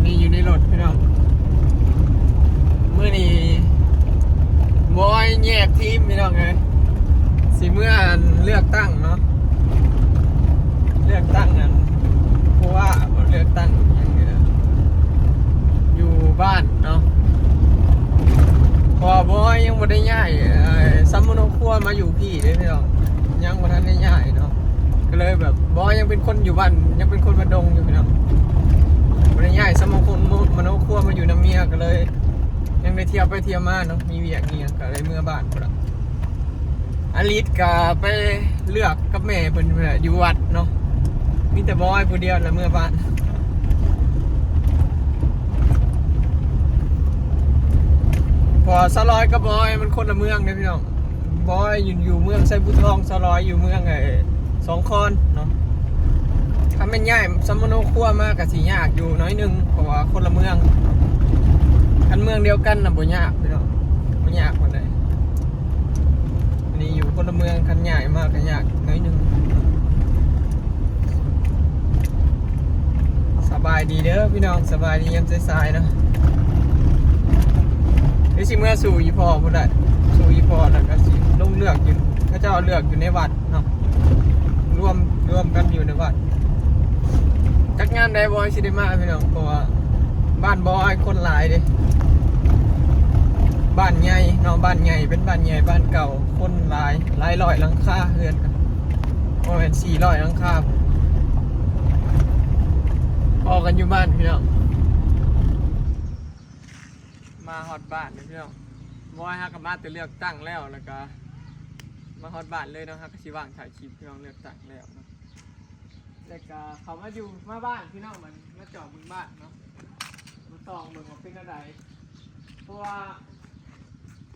ນີ້ຢູ່ໃນລົດພີ່ນ້ອງ ມື້ນີ້ບອຍແຍກທີມພີ່ນ້ອງເອີຍ ຊິເມືອອັນເລືອກຕັ້ງເນາະ ເລືອກຕັ້ງອັນຜູ້ວ່າ ບໍ່ເລືອກຕັ້ງຫຍັງນີ້ແຫຼະ ຢູ່ບ້ານເນາະ ເພາະວ່າບອຍຍັງບໍ່ໄດ້ຍ້າຍ ເອີ ສຳມະໂນຄົວມາຢູ່ພີ້ເດ້ພີ່ນ້ອງ ຍັງບໍ່ທັນໄດ້ຍ້າຍເນາະ ກໍເລີຍແບບ ບໍ່ ຍັງເປັນຄົນຢູ່ບ້ານ ຍັງເປັນຄົນບ້ານດົງຢູ່ພີ່ນ້ອງ ບໍ່ໄດ້ຍ້າຍສຳມະຄົນ ມະໂນຄົວມາຢູ່ນຳເມຍ ກໍເລີຍຍັງໄດ້ທ່ຽວໄປທ່ຽວມາເນາະ ມີວຽກມີຫຍັງ ກໍເລີຍເມືອບ້ານພຸ້ນລະ ອາລິດກໍໄປເລືອກກັບແມ່ເພິ່ນພຸ້ນແຫຼະ ຢູ່ວັດເນາະ ມີແຕ່ບອຍຜູ້ດຽວລະເມືອບ້ານ ເພາະວ່າສາວລອຍກັບບອຍມັນຄົນລະເມືອງເດ້ພີ່ນ້ອງ ບອຍຢູ່ ຢູ່ເມືອງໄຊບູທອງ ສາວລອຍຢູ່ເມືອງໄອ້ສອງຄອນເນາະ ຄັນແມ່ນຍ້າຍສຳມະໂນຄົວມາກໍຊິຍາກຢູ່ໜ້ອຍໜຶ່ງ ເພາະວ່າຄົນລະເມືອງ ຄັນເມືອງດຽວກັນນະບໍ່ຍາກພີ່ນ້ອງ ບໍ່ຍາກປານໃດ ອັນນີ້ຢູ່ຄົນລະເມືອງ ຄັນຍ້າຍມາກໍຍາກໜ້ອຍໜຶ່ງ ສະບາຍດີເດີພີ່ນ້ອງ ສະບາຍດີຍາມສາຍໆເນາະ ດຽວຊິເມືອສູ່ອີ່ພໍ່ພຸ້ນແຫຼະ ສູ່ອີ່ພໍ່ ແລ້ວກໍຊິລົງເລືອກຢູ່ ເຂົາເຈົ້າເລືອກຢູ່ໃນວັດເນາະ ລວມ ລວມກັນຢູ່ໃນວັດ ຈັກງານໃດບໍ່ຊິໄດ້ມາພີ່ນ້ອງ ເພາະວ່າບ້ານບໍ່ອາຍຄົນຫຼາຍເດ້ ບ້ານໃຫຍ່ເນາະ ບ້ານໃຫຍ່ ເປັນບ້ານໃຫຍ່ ບ້ານເກົ່າ ຄົນຫຼາຍ ຫຼາຍຮ້ອຍຫຼັງຄາ ເຮືອນກໍປະມານສີ່ຮ້ອຍຫຼັງຄາ ພໍ້ກັນຢູ່ບ້ານພີ່ນ້ອງ. ມາຮອດບ້ານເດ້ພີ່ນ້ອງ ບອຍ ເຮົາກໍມາແຕ່ເລືອກຕັ້ງແລ້ວ ແລ້ວກໍມາຮອດບ້ານເລີຍເນາະ ເຮົາກໍຊິວ່າງຖ່າຍຄລິບພີ່ນ້ອງ ເລືອກຕັ້ງແລ້ວເນາະ ແລ້ວກໍເຂົ້າມາຢູ່ ມາບ້ານພີ່ນ້ອງ ມາ ມາຈອບເບິ່ງບ້ານເນາະ ມາສ່ອງເບິ່ງວ່າເປັນແນວໃດ ເພາະວ່າ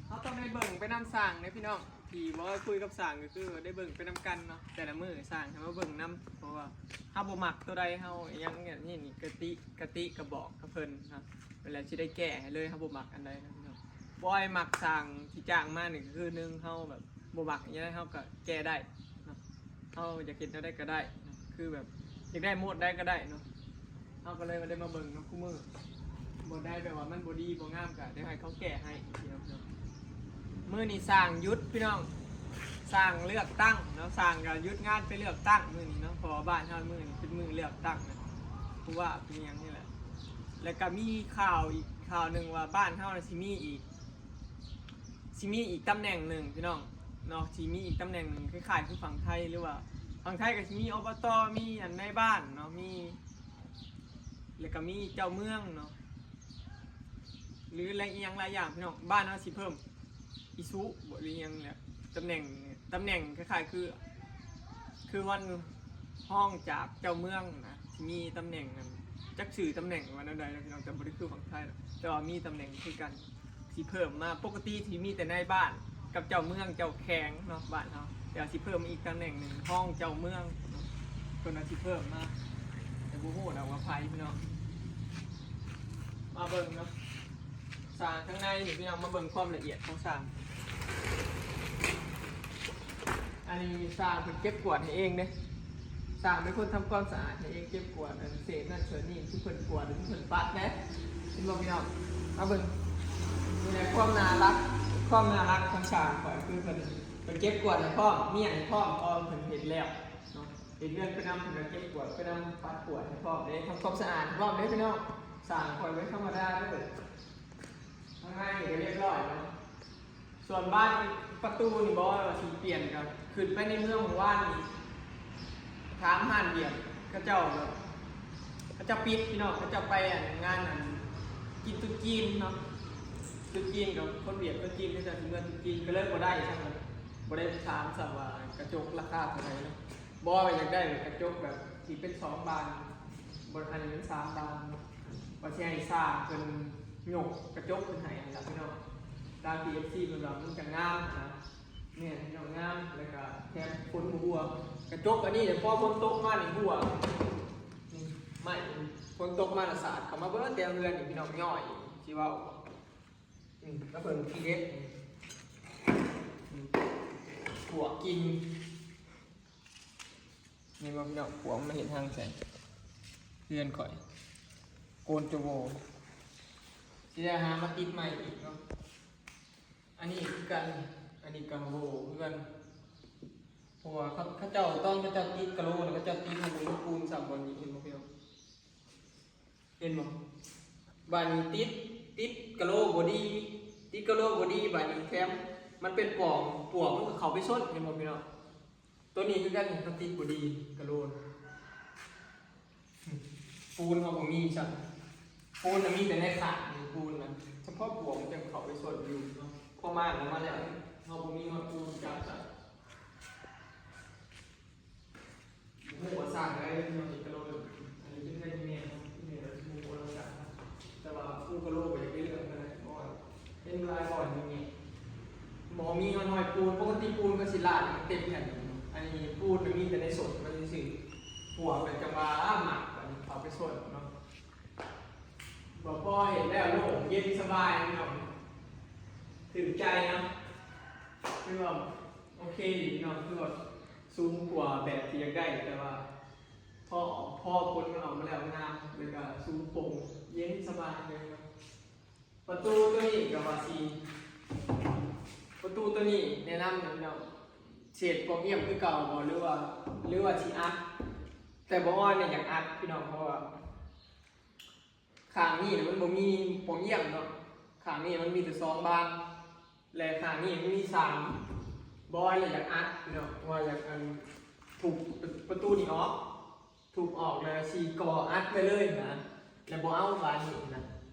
ເຮົາຕ້ອງໄດ້ເບິ່ງໄປນຳຊ່າງເດ້ພີ່ນ້ອງ ທີ່ບອຍຄຸຍກັບຊ່າງ ກໍຄືໄດ້ເບິ່ງໄປນຳກັນເນາະ ແຕ່ລະມື້ຊ່າງໃຫ້ມາເບິ່ງນຳ ເພາະວ່າເຮົາບໍ່ມັກຕົວໃດ ເຮົາຫຍັງນີ້ ກະຕິ ກະຕິກະບອກກັບເພິ່ນເນາະ ແລ້ວຊິໄດ້ແກ້ໃຫ້ເລີຍ ເຮົາບໍ່ມັກອັນໃດນະພີ່ນ້ອງ. ບອຍມັກຊ່າງທີ່ຈ້າງມານີ້ ກໍຄືໜຶ່ງ ເຮົາແບບບໍ່ມັກຫຍັງໃດ ເຮົາກໍແກ້ໄດ້ເນາະ ເຮົາຢາກເຮັດແນວໃດກໍໄດ້ເນາະ ຄືແບບຢາກໄດ້ໂໝດໃດກໍໄດ້ເນາະ ເຮົາກໍເລີຍໄດ້ມາເບິ່ງເນາະ ຄູ່ມື້ ໂໝດໃດແບບວ່າມັນບໍ່ດີບໍ່ງາມ ກໍດຽວໃຫ້ເຂົາແກ້ໃຫ້ ມື້ນີ້ຊ່າງຢຸດພີ່ນ້ອງ ຊ່າງເລືອກຕັ້ງເນາະ ຊ່າງກໍຢຸດງານໄປເລືອກຕັ້ງມື້ນີ້ເນາະ ເພາະວ່າບ້ານເຮົາມື້ນີ້ເປັນມື້ເລືອກຕັ້ງນະ ຜູ້ວ່າເປັນຫຍັງນີ້ແຫຼະ ແລ້ວກໍມີຂ່າວອີກຂ່າວໜຶ່ງວ່າ ບ້ານເຮົານະຊິມີອີກ ຊິມີອີກຕຳແໜ່ງໜຶ່ງພີ່ນ້ອງເນາະ ຊິມີອີກຕຳແໜ່ງໜຶ່ງ ຄ້າຍໆຄືຝັ່ງໄທ ຫຼືວ່າຝັ່ງໄທກໍຊິມີ ອບຕ ມີອັນນາຍບ້ານເນາະ ມີ ແລ້ວກໍມີເຈົ້າເມືອງເນາະ ຫຼືຫຼາຍ ອີ່ຫຍັງຫຼາຍຢ່າງພີ່ນ້ອງ ບ້ານເຮົາຊິເພີ່ມ ອີສຸບໍ ຫຼືຫຍັງແຫຼະ ຕຳແໜ່ງ ຕຳແໜ່ງຄ້າຍໆຄື ຄືຮອນ ຮອງຈາກເຈົ້າເມືອງນະ ຊິມີຕຳແໜ່ງນັ້ນ ຈັກຊື່ຕຳແໜ່ງວ່າແນວໃດນະພີ່ນ້ອງ ແຕ່ບໍ່ໄດ້ຄືຝັ່ງໄທ ແຕ່ວ່າມີຕຳແໜ່ງຄືກັນ ຊິເພີ່ມມາ ປົກກະຕິຊິມີແຕ່ນາຍບ້ານກັບເຈົ້າເມືອງເຈົ້າແຂວງເນາະ ບ້ານເຮົາ ແຕ່ວ່າຊິເພີ່ມມາອີກຕຳແໜ່ງໜຶ່ງ ຮອງເຈົ້າເມືອງເນາະ ເພິ່ນວ່າຊິເພີ່ມມາ ແຕ່ບໍ່ຮູ້ດອກວ່າໃຜພີ່ນ້ອງ ມາເບິ່ງເນາະ ສ້າງທາງໃນນີ້ພີ່ນ້ອງ ມາເບິ່ງຄວາມລະອຽດຂອງສ້າງ ອັນນີ້ສ້າງເພິ່ນເກັບກວາດໃຫ້ເອງເດ້ ສ້າງເປັນຄົນທຳຄວາມສະອາດໃຫ້ເອງ ເກັບກວາດອັນເສດນັ້ນເສດນີ້ ທີ່ເພິ່ນກວາດ ທີ່ເພິ່ນປັດເດ້ ເຫັນບໍ່ພີ່ນ້ອງ ມາເບິ່ງ ນີ້ແຫຼະຄວາມໜ້າຮັກ ຄວາມໜ້າຮັກຂອງຊ່າງຂ້ອຍ ຄືເພິ່ນ ເພິ່ນເກັບກວາດໃຫ້ພ້ອມ ມ້ຽນໃຫ້ພ້ອມ ເພາະເພິ່ນເຮັດແລ້ວເນາະ ເຮັດເຮືອນໄປນຳ ເພິ່ນກໍເກັບກວາດໄປນຳ ປັດກວາດໃຫ້ພ້ອມເດ້ ທຳຄວາມສະອາດພ້ອມເດ້ພີ່ນ້ອງ ສ້າງຂ້ອຍບໍ່ທຳມະດາເດີ້ ທາງໃນນີ້ກໍຮຽບຮ້ອຍເນາະ ສ່ວນບານປະຕູນີ້ບໍ່ວ່າຊິປ່ຽນ ກໍຂຶ້ນໄປໃນເມືອງມື້ວານນີ້ ຖາມຮ້ານວຽດ ເຂົາເຈົ້າແບບ ເຂົາເຈົ້າປິດພີ່ນ້ອງ ເຂົາເຈົ້າໄປອັນງານອັນກິນຕຸດຈີນເນາະ ຕຸດຈີນກັບຄົນວຽດ ຄົນຈີນເຂົາເຈົ້າຊິເມືອຕຸດຈີນ ກໍເລີຍບໍ່ໄດ້ຊ້ຳ ບໍ່ໄດ້ຖາມຊ້ຳວ່າກະຈົກລາຄາເທົ່າໃດເນາະ ບໍ່ ຢາກໄດ້ກະຈົກແບບທີ່ເປັນສອງບານ ບໍ່ ອັນນີ້ເປັນສາມບານ ວ່າຊິໃຫ້ຊ່າງເພິ່ນຍົກກະຈົກຂຶ້ນໃຫ້ຫັ້ນລະພີ່ນ້ອງ ຕາມທີ່ເອັຟຊີເພິ່ນວ່າມັນຈະງາມນະ ແມ່ນພີ່ນ້ອງ ງາມ ແລ້ວກະແຖມຝົນບໍ່ຮົ່ວ ກະຈົກອັນນີ້ ພໍຝົນຕົກມານີ້ຮົ່ວ ນີ້ ໄມ້ຝົນຕົກມາລະສາດເຂົ້າມາເບິດແຕ່ເຮືອນນີ້ພີ່ນ້ອງ ຍ້ອຍ ຊິເວົ້າ ອືມ ແລ້ວເບິ່ງທີ່ເດັດ ອືມ ປວກກິນ ນີ້ບໍ່ພີ່ນ້ອງ ປວກມັນເຮັດຮັງໃສ່ເຮືອນຂ້ອຍ ນຈະໂຫວ່ ຊິໄດ້ຫາມາຕິດໃໝ່ອີກເນາະ. ອັນນີ້ຄືກັນ ອັນນີ້ກະໂຫວ່ຄືກັນ ເພາະວ່າເຂົາ ເຂົາເຈົ້າ ຕອນເຂົາເຈົ້າຕິດກະໂຫຼ ແລ້ວເຂົາເຈົ້າຕິດໃຫ້ບໍ່ມີປູນຊ້ຳ ບ່ອນນີ້ເຫັນບໍ່ພີ່ນ້ອງ? ເຫັນບໍ່? ບາດນີ້ຕິດ ຕິດກະໂຫຼບໍ່ດີ ຕິດກະໂຫຼບໍ່ດີ ບາດນີ້ແຖມມັນເປັນປ່ອງ ປວກມັນກໍເຂົ້າໄປຊົນ ເຫັນບໍ່ພີ່ນ້ອງ? ໂຕນີ້ຄືກັນ ເຂົາຕິດບໍ່ດີກະໂຫຼ ປູນເຮົາບໍ່ມີຊ້ຳ ປູນນະມີແຕ່ໃນຂ້າງນີ້ ປູນນະ ສະເພາະປວກມັນຈັ່ງເຂົ້າໄປຊົນຢູ່ເນາະ ພໍມ້າງອອກມາແລ້ວ ເຮົາບໍ່ມີຮອດປູນຈັບຊ້ຳ. ບໍ່ຮູ້ວ່າສ້າງໄດ້ເນາະ ເຮັດກະໂຫຼ ອັນນີ້ເປັນເຮືອນອີ່ແມ່ເນາະ ອີ່ແມ່ເຮົາຊິບໍ່ຮູ້ວ່າສ້າງ ແຕ່ວ່າປູກະໂຫຼກໍຢາກໄດ້ເລື່ອງເທົ່ານັ້ນ ເພາະວ່າເຫັນຫຼາຍບ່ອນຢູ່ນີ້ ບໍ່ມີຮອດຮອຍປູນ ປົກກະຕິປູນກໍຊິລາດເຕັມແຜ່ນ ອັນນີ້ປູນມັນມີແຕ່ໃນສົດມັນຊື່ໆ ພວກເພິ່ນຈັ່ງວ່າມັກ ບັດນີ້ເຂົ້າໄປຊົນເນາະ ບໍ່ພໍເຮັດແລ້ວໂລ່ງເຢັນສະບາຍພີ່ນ້ອງ ຖືກໃຈເນາະ ຄືວ່າໂອເຄຢູ່ພີ່ນ້ອງ ຄືວ່າສູງກວ່າແບບທີ່ຢາກໄດ້ ແຕ່ວ່າພໍ ພໍຜົນມັນອອກມາແລ້ວງາມ ແລ້ວກໍສູງໂປ່ງເຢັນສະບາຍເລີຍເນາະ. ປະຕູໂຕນີ້ກໍວ່າຊິ ປະຕູໂຕນີ້ແນະນຳນະພີ່ນ້ອງ ເສດປ່ອງຢ້ຽມຄືເກົ່າບໍ່ ຫຼືວ່າ ຫຼືວ່າຊິອັດ? ແຕ່ບໍ່ອອຍນີ້ຢາກອັດພີ່ນ້ອງ ເພາະວ່າຂ້າງນີ້ນະມັນບໍ່ມີປ່ອງຢ້ຽມເນາະ ຂ້າງນີ້ມັນມີແຕ່ສອງບານ ແລະຂ້າງນີ້ມັນມີສາມ ບໍ່ອອຍແລ້ວຢາກອັດພີ່ນ້ອງ ເພາະວ່າຢາກອັນທຸບປະຕູນີ້ອອກ ທຸບອອກແລ້ວຊິກໍ່ອັດໄວ້ເລີຍນະ ແລ້ວບໍ່ເອົາບານນີ້ນະ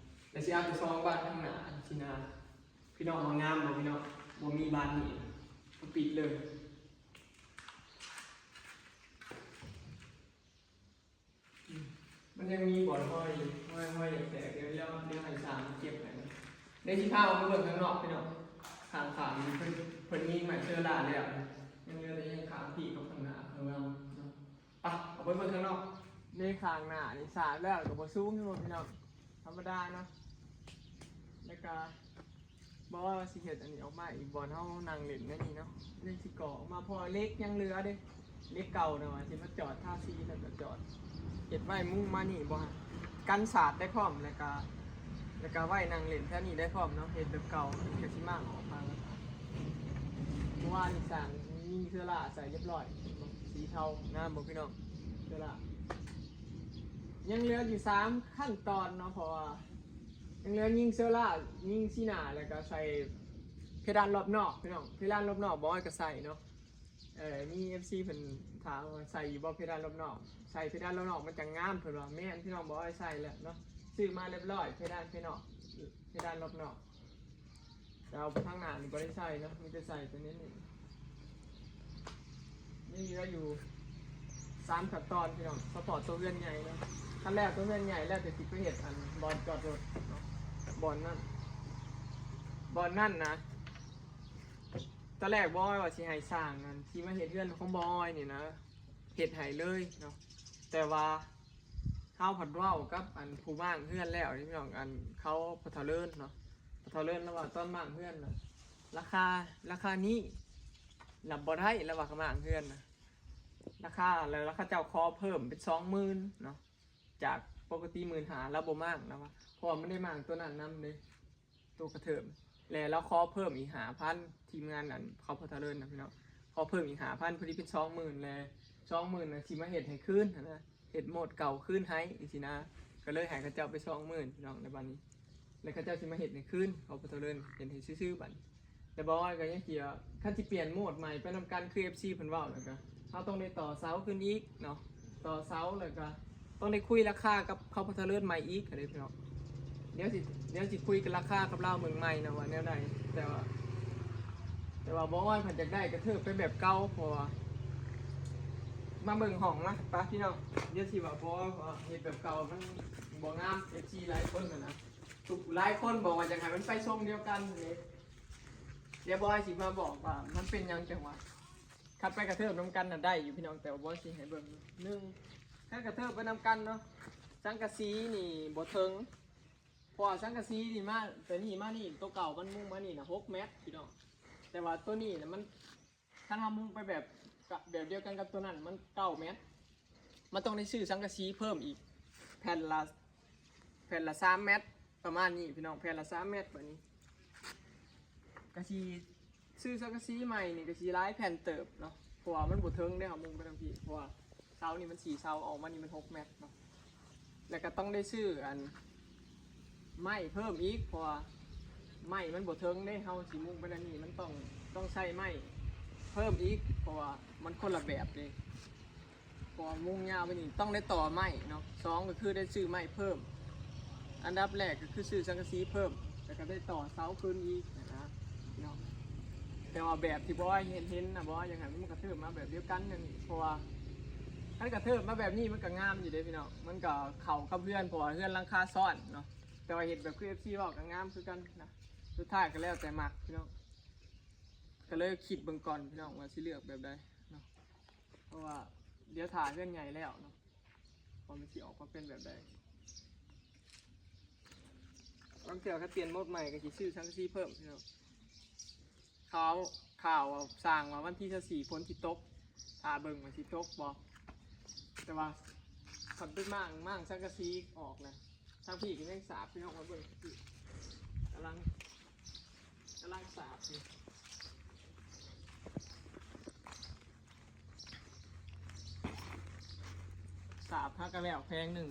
ແລ້ວຊິເອົາແຕ່ສອງບານຂ້າງໜ້າຊີ້ນະ ພີ່ນ້ອງວ່າງາມບໍ່ພີ່ນ້ອງ? ບໍ່ມີບານນີ້ນະ ກໍປິດເລີຍ. ອືມ ມັນຍັງມີບ່ອນຫ້ອຍ ຫ້ອຍ ຫ້ອຍແຕກໆ ດຽວ ດຽວໃຫ້ຊ່າງເກັບໃຫ້ນະ ເດ ຊິພາອອກໄປເບິ່ງຂ້າງນອກພີ່ນ້ອງ ຂ້າງໆ ນີ້ເພິ່ນ ເພິ່ນຍິງໄມ້ເຊີລາແລ້ວ ຍັງເຫຼືອແຕ່ຍັງຂ້າງພີ້ກັບຂ້າງໜ້າຂ້າງຫຼັງເນາະ ໄປ ອອກໄປເບິ່ງຂ້າງນອກ ເດ ຂ້າງໜ້ານີ້ສາດແລ້ວກໍບໍ່ສູງ ພີ່ນ້ອງ ທຳມະດາເນາະ ແລ້ວກໍ ບໍ່ວ່າຊິເຮັດອັນນີ້ອອກມາອີກ ບ່ອນເຮົານັ່ງຫຼິ້ນໃນນີ້ເນາະ ຍັງຊິກໍ່ອອກມາ ເພາະວ່າເຫຼັກຍັງເຫຼືອເດ້ ເຫຼັກເກົ່ານະວ່າຊິມາຈອດທາສີ ແລ້ວກໍຈອດເຮັດໄວ້ມຸງມານີ້ ບໍ່ໃຫ້ກັນສາດໄດ້ພ້ອມ ແລ້ວກໍ ແລ້ວກໍໄວ້ນັ່ງຫຼິ້ນແຖວນີ້ໄດ້ພ້ອມເນາະ ເຮັດແບບເກົ່າ ກໍຊິມາອອກທາງ ເມື່ອວານນີ້ສ້າງຍິງເຊື້ອລາໃສ່ຮຽບຮ້ອຍ ສີເທົາ ງາມບໍ່ພີ່ນ້ອງ? ເຊື້ອລາ ຍັງເຫຼືອຢູ່ສາມຂັ້ນຕອນເນາະ ເພາະວ່າຍັງເຫຼືອຍິງເຊື້ອລາ ຍິງສີໜ້າ ແລ້ວກໍໃສ່ເພດານລອບນອກພີ່ນ້ອງ ເພດານລອບນອກບໍ່ອອຍກໍໃສ່ເນາະ ເອີ ມີເອັຟຊີເພິ່ນຖາມວ່າໃສ່ຢູ່ບໍ່ເພດານລອບນອກ ໃສ່ເພດານລອບນອກມັນຈັ່ງງາມ ເພິ່ນວ່າແມ່ນພີ່ນ້ອງ ບໍ່ອຍໃສ່ແລ້ວເນາະ ຊື້ມາຮຽບຮ້ອຍ ເພດານພາຍນອກ ເພດານລອບນອກ ແຕ່ວ່າທາງໜ້ານີ້ບໍ່ໄດ້ໃສ່ເນາະ ມີແຕ່ໃສ່ຕົວນີ້ ນີ້ ຍັງເຫຼືອຢູ່ສາມຂັ້ນຕອນພີ່ນ້ອງ ສະເພາະຕົວເຮືອນໃຫຍ່ເນາະ ຄັນແລ້ວຕົວເຮືອນໃຫຍ່ແລ້ວກໍຊິໄປເຮັດອັນບ່ອນຈອດລົດເນາະ ບ່ອນນັ້ນ ບ່ອນນັ້ນນະ ຕອນແລກບໍ່ອອຍວ່າຊິໃຫ້ຊ່າງອັນທີ່ມາເຮັດເຮືອນຂອງບໍ່ອອຍນີ້ນະ ເຮັດໃຫ້ເລີຍເນາະ ແຕ່ວ່າເຮົາພັດເວົ້າກັບອັນຜູ້ມ້າງເຮືອນແລ້ວນີ້ພີ່ນ້ອງ ອັນເຂົາ ພໍ່ເຖົ້າເລີນເນາະ ພໍ່ເຖົ້າເລີນລາວວ່າຕອນມ້າງເຮືອນນະ ລາຄາ ລາຄານີ້ລາວບໍ່ໄດ້ ລາວວ່າ ມ້າງເຮືອນນະ ລາຄາ ແລ້ວເຂົາເຈົ້າຂໍເພີ່ມເປັນສອງໝື່ນເນາະ ຈາກປົກກະຕິໝື່ນຫ້າ ລາວບໍ່ມ້າງ ລາວວ່າ ເພາະວ່າມັນໄດ້ມ້າງຕົວນັ້ນນຳເດ້ ໂຕກະເທີບ ແລະລາວຂໍເພີ່ມອີກຫ້າພັນ ທີມງານອັນເຂົາ ພໍ່ເຖົ້າເລີນນະພີ່ນ້ອງ ຂໍເພີ່ມອີກຫ້າພັນ ພໍດີເປັນສອງໝື່ນ ແລະສອງໝື່ນນະ ຊິມາເຮັດໃຫ້ຄືນຫັ້ນນະ ເຮັດໂໝດເກົ່າຄືນໃຫ້ຈັ່ງຊີ້ນະ ກໍເລີຍໃຫ້ເຂົາເຈົ້າໄປສອງໝື່ນພີ່ນ້ອງ ໃນບັດນີ້ ແລະເຂົາເຈົ້າຊິມາເຮັດໃຫ້ຄືນ ເຂົາ ພໍ່ເຖົ້າເລີນ ເຮັດໃຫ້ຊື່ໆ ບັດນີ້ ແຕ່ບໍ່ອອຍກໍຍັງຊິວ່າ ຄັນຊິປ່ຽນໂໝດໃໝ່ໄປນຳກັນ ຄືເອັຟຊີເພິ່ນເວົ້າ ແລ້ວກໍເຮົາຕ້ອງໄດ້ຕໍ່ເສົາຂຶ້ນອີກເນາະ ຕໍ່ເສົາ ແລ້ວກໍຕ້ອງໄດ້ຄຸຍລາຄາກັບເຂົາ ພໍ່ເຖົ້າເລີນ ໃໝ່ອີກຫັ້ນເດ້ພີ່ນ້ອງ ດຽວຊິ ດຽວຊິຄຸຍກັນລາຄາກັບລາວເບິ່ງໃໝ່ນະວ່າແນວໃດ ແຕ່ວ່າ ແຕ່ວ່າບໍ່ອອຍເພິ່ນຢາກໄດ້ກະເທີບໄປແບບເກົ່າ ເພາະວ່າ ມາເບິ່ງຫ້ອງນະ ໄປພີ່ນ້ອງ ດຽວຊິວ່າບໍ່ອອຍວ່າເຮັດແບບເກົ່າມັນບໍ່ງາມ ເອັຟຊີຫຼາຍຄົນຫັ້ນນະ ທຸກ ຫຼາຍຄົນບອກວ່າຢາກໃຫ້ມັນໄປຊົງດຽວກັນເດ້ ດຽວບໍ່ອອຍຊິມາບອກວ່າມັນເປັນຫຍັງຈັ່ງວ່າ ຄັນໄປກະເທີບນຳກັນນະໄດ້ຢູ່ພີ່ນ້ອງ ແຕ່ວ່າບໍ່ອອຍຊິໃຫ້ເບິ່ງ ໜຶ່ງ ຄັນກະເທີບໄປນຳກັນເນາະ ສັງກະສີນີ້ບໍ່ເຖິງ ເພາະວ່າສັງກະສີນີ້ມາ ແຕ່ນີ້ມານີ້ ໂຕເກົ່າມັນມຸງມານີ້ນະຫົກແມັດພີ່ນ້ອງ ແຕ່ວ່າໂຕນີ້ນະມັນ ຄັນເຮົາມຸງໄປແບບ ກະ ແບບດຽວກັນກັບໂຕນັ້ນ ມັນເກົ້າແມັດ ມັນຕ້ອງໄດ້ຊື້ສັງກະສີເພີ່ມອີກ ແຜ່ນລະ ແຜ່ນລະສາມແມັດ ປະມານນີ້ພີ່ນ້ອງ ແຜ່ນລະສາມແມັດ. ບາດນີ້ກະຊິຊື້ສັງກະສີໃໝ່ນີ້ກະຊິຫຼາຍແຜ່ນເຕີບເນາະ ເພາະວ່າມັນບໍ່ເຖິງເດ້ ເຮົາມຸງໄປທາງພີ້ ເພາະວ່າເສົານີ້ມັນສີ່ເສົາ ອອກມານີ້ມັນຫົກແມັດເນາະ. ແລ້ວກະຕ້ອງໄດ້ຊື້ອັນ ໄມ້ເພີ່ມອີກ ເພາະວ່າໄມ້ມັນບໍ່ເຖິງເດ້ ເຮົາຊິມຸງໄປແນວນີ້ ມັນຕ້ອງ ຕ້ອງໃຊ້ໄມ້ເພີ່ມອີກ ເພາະວ່າມັນຄົນລະແບບເດ້. ເພາະວ່າມຸງຍາວໄປນີ້ຕ້ອງໄດ້ຕໍ່ໄມ້ເນາະ ສອງກະຄືໄດ້ຊື້ໄມ້ເພີ່ມ ອັນດັບແລກກະຄືຊື້ສັງກະສີເພີ່ມ ແລ້ວກະໄດ້ຕໍ່ເສົາຄືນອີກຫັ້ນນະເນາະ. ແຕ່ວ່າແບບທີ່ບອຍເຫັນ ເຫັນນະ ບອຍຢາກໃຫ້ມັນກະເທີບມາແບບດຽວກັນນັ້ນ ເພາະວ່າຄັນກະເທີບມາແບບນີ້ມັນກະງາມຢູ່ເດ້ພີ່ນ້ອງ ມັນກະເຂົ້າກັບເຮືອນ ເພາະວ່າເຮືອນຫຼັງຄາຊ້ອນເນາະ. ແຕ່ວ່າເຮັດແບບຄືເອັຟຊີເວົ້າກະງາມຄືກັນນະ ສຸດທ້າຍກະແລ້ວແຕ່ມັກພີ່ນ້ອງ. ກະເລີຍຄິດເບິ່ງກ່ອນພີ່ນ້ອງວ່າຊິເລືອກແບບໃດເນາະ ເພາະວ່າດຽວຖ້າເຮືອນໃຫຍ່ແລ້ວເນາະ ວ່າມັນຊິອອກມາເປັນແບບໃດ. ບາງເທື່ອຄັນປ່ຽນໂໝດໃໝ່ກະຊິຊື້ສັງກະສີເພີ່ມພີ່ນ້ອງ. ຂ່າວ ຂ່າວວ່າສ້າງວ່າວັນທີຊາວສີ່ຝົນຊິຕົກ ຖ້າເບິ່ງວ່າຊິຕົກບໍ່. ແຕ່ວ່າຄັນໄປມ້າງ ມ້າງສັງກະສີອອກນະ ທາງພີ້ກະຍັງສາບພີ່ນ້ອງ ມາເບິ່ງ ກຳລັງ ກຳລັງສາບຢູ່ ສາບຫາກະແລ້ວແຜງໜຶ່ງ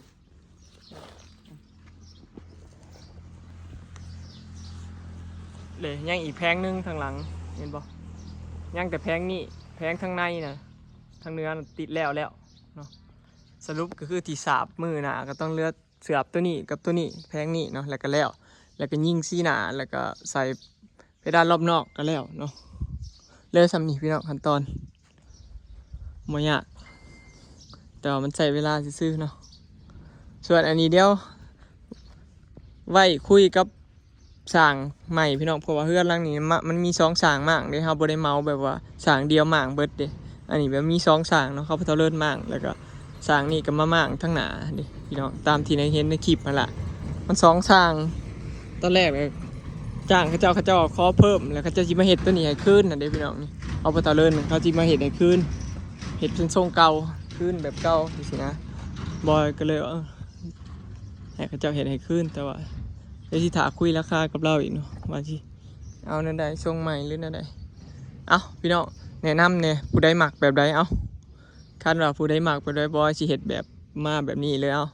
ເດ້ ຍັງອີກແຜງໜຶ່ງທາງຫຼັງ ເຫັນບໍ່ ຍັງແຕ່ແຜງນີ້ ແຜງທາງໃນນະ ທາງເໜືອຕິດແລ້ວແລ້ວເນາະ. ສະຫຼຸບກະຄືທີ່ສາບມື້ໜ້າກະຕ້ອງເຫຼືອ ສາບໂຕນີ້ກັບໂຕນີ້ ແຜງນີ້ເນາະ ແລ້ວກະແລ້ວ ແລ້ວກະຍິງສີໜ້າ ແລ້ວກະໃສ່ເພດານລອບນອກກະແລ້ວເນາະ. ເລີຍສ່ຳນີ້ພີ່ນ້ອງ ຂັ້ນຕອນບໍ່ຍາກ ແຕ່ວ່າມັນໃຊ້ເວລາຊື່ໆເນາະ. ສ່ວນອັນນີ້ດຽວໄວ້ຄຸຍກັບ ສ້າງໃໝ່ພີ່ນ້ອງ ເພາະວ່າເຮືອນຫຼັງນີ້ມະ ມັນມີສອງສ້າງມ້າງເດ້ ເຮົາບໍ່ໄດ້ເໝົາແບບວ່າສ້າງດຽວມ້າງເບິດເດ້. ອັນນີ້ແບບມີສອງສ້າງເນາະ ເຂົາເຈົ້າເລີນມ້າງ ແລ້ວກະສ້າງນີ້ກະມາມ້າງທາງໜ້າເດ້ພີ່ນ້ອງ ຕາມທີ່ໄດ້ເຫັນໃນຄລິບຫັ້ນລະ ມັນສອງສ້າງ. ຕອນແລກແບບຈ້າງເຂົາເຈົ້າ ເຂົາເຈົ້າຂໍເພີ່ມ ແລ້ວເຂົາເຈົ້າຊິມາເຮັດໂຕນີ້ໃຫ້ຄືນຫັ້ນເດ້ພີ່ນ້ອງ. ນີ້ ອບຕ ເລີນ ເຂົາຊິມາເຮັດໃຫ້ຄືນ ເຮັດເປັນຊົງເກົ່າ ຄືນແບບເກົ່າຈັ່ງຊີ້ນະ. ບອຍກະເລີຍວ່າ ເອີ ໃຫ້ເຂົາເຈົ້າເຮັດໃຫ້ຄືນ ແຕ່ວ່າດຽວຊິຖ້າຄຸຍລາຄາກັບລາວອີກເນາະ ວ່າຊິເອົາແນວໃດ ຊົງໃໝ່ຫຼືແນວໃດ. ເອົ້າ ພີ່ນ້ອງ ແນະນຳແດ່ ຜູ້ໃດມັກແບບໃດ ເອົ້າ ຄັນວ່າຜູ້ໃດມັກແບບໃດ ບອຍຊິເຮັດແບບມາແບບນີ້ເລີຍ ເອົ້າ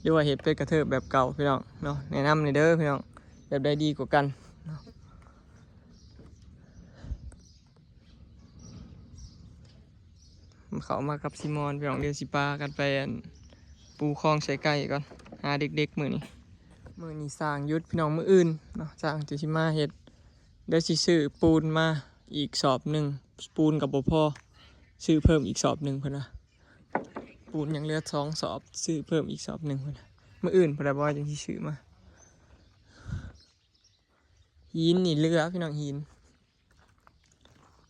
ຫຼືວ່າເຮັດເປັນກະເທີບແບບເກົ່າພີ່ນ້ອງເນາະ. ແນະນຳແດ່ເດີພີ່ນ້ອງ ແບບໃດດີກວ່າກັນເນາະ. ເຂົ້າມາກັບຊີມອນພີ່ນ້ອງ ດຽວຊິພາກັນໄປ ອັນ ປູຄອງໃສ່ໄກ່ກ່ອນ ຫາເດັກໆມື້ນີ້. ມື້ນີ້ຊ່າງຢຸດພີ່ນ້ອງ ມື້ອື່ນເນາະ ຊ່າງຈະຊິມາເຮັດ ດຽວຊິຊື້ປູນມາອີກສອບໜຶ່ງ ປູນກະບໍ່ພໍ ຊື້ເພີ່ມອີກສອບໜຶ່ງເພິ່ນວ່າ ປູນຍັງເຫຼືອສອງສອບ ຊື້ເພີ່ມອີກສອບໜຶ່ງເພິ່ນວ່າ. ມື້ອື່ນພຸ້ນລະ ບອຍຈັ່ງຊິຊື້ມາ. ຫີນນີ້ເຫຼືອພີ່ນ້ອງ ຫີນ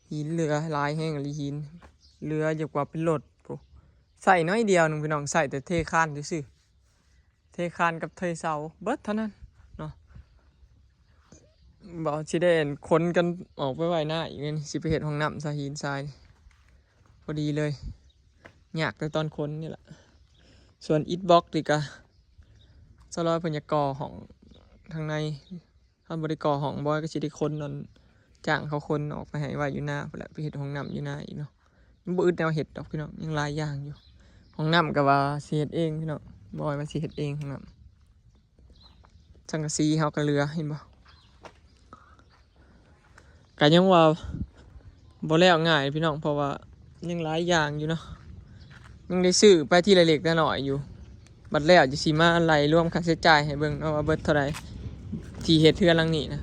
ຫີນເຫຼືອຫຼາຍແຮງອີ່ຫຼີ ຫີນເຫຼືອຢ່າກວ່າເປັນລົດພຸ້ນ ໃສ່ໜ້ອຍດຽວໜຶ່ງພີ່ນ້ອງ ໃສ່ແຕ່ເທຄານຊື່ໆ ເທຄານກັບເທເສົາເບິດເທົ່ານັ້ນເນາະ. ບໍ່ ຊິໄດ້ຂົນກັນອອກໄປໄວ້ໜ້າອີກ ນີ້ຊິໄປເຮັດຫ້ອງນ້ຳຊະ ຫີນຊາຍນີ້ ພໍດີເລີຍ ຍາກແຕ່ຕອນຂົນນີ້ລະ. ສ່ວນອິດບລັອກນີ້ກະ ສາວລອຍເພິ່ນຢາກກໍ່ຫ້ອງທາງໃນ ຄັນບໍ່ໄດ້ກໍ່ຫ້ອງ ບອຍກະຊິໄດ້ຂົນ ອັນ ຈ້າງເຂົາຂົນອອກໄປໃຫ້ໄວ້ຢູ່ນາພຸ້ນແຫຼະ ໄປເຮັດຫ້ອງນ້ຳຢູ່ນາອີກເນາະ. ມັນບໍ່ອຶດແນວເຮັດດອກພີ່ນ້ອງ ຍັງຫຼາຍຢ່າງຢູ່. ຫ້ອງນ້ຳກະວ່າຊິເຮັດເອງພີ່ນ້ອງ ບອຍວ່າຊິເຮັດເອງຫ້ອງນ້ຳ. ສັງກະສີເຮົາກະເຫຼືອ ເຫັນບໍ່ ກະຍັງວ່າບໍ່ແລ້ວງ່າຍພີ່ນ້ອງ ເພາະວ່າຍັງຫຼາຍຢ່າງຢູ່ເນາະ ຍັງໄດ້ຊື້ໄປທີລະເລັກລະນ້ອຍຢູ່. ບັດແລ້ວຈະຊິມາໄລ່ລວມຄ່າໃຊ້ຈ່າຍໃຫ້ເບິ່ງເນາະ ວ່າເບິດເທົ່າໃດ ທີ່ເຮັດເຮືອນຫຼັງນີ້ນະ.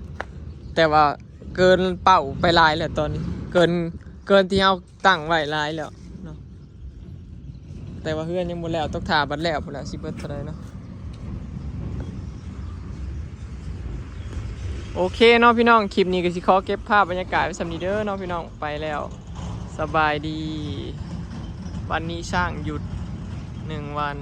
ແຕ່ວ່າເກີນເປົ້າໄປຫຼາຍແລ້ວຕອນນີ້ ເກີນ ເກີນທີ່ເຮົາຕັ້ງໄວ້ຫຼາຍແລ້ວເນາະ. ແຕ່ວ່າເຮືອນຍັງບໍ່ແລ້ວ ຕ້ອງຖ້າບັດແລ້ວພຸ້ນແຫຼະ ຊິເບິດເທົ່າໃດເນາະ. ໂອເຄເນາະພີ່ນ້ອງ ຄລິບນີ້ກະຊິຂໍເກັບພາບບັນຍາກາດໄວ້ສ່ຳນີ້ເດີເນາະພີ່ນ້ອງ ໄປແລ້ວ ສະບາຍດີ. ວັນນີ້ຊ່າງຢຸດໜຶ່ງວັນ.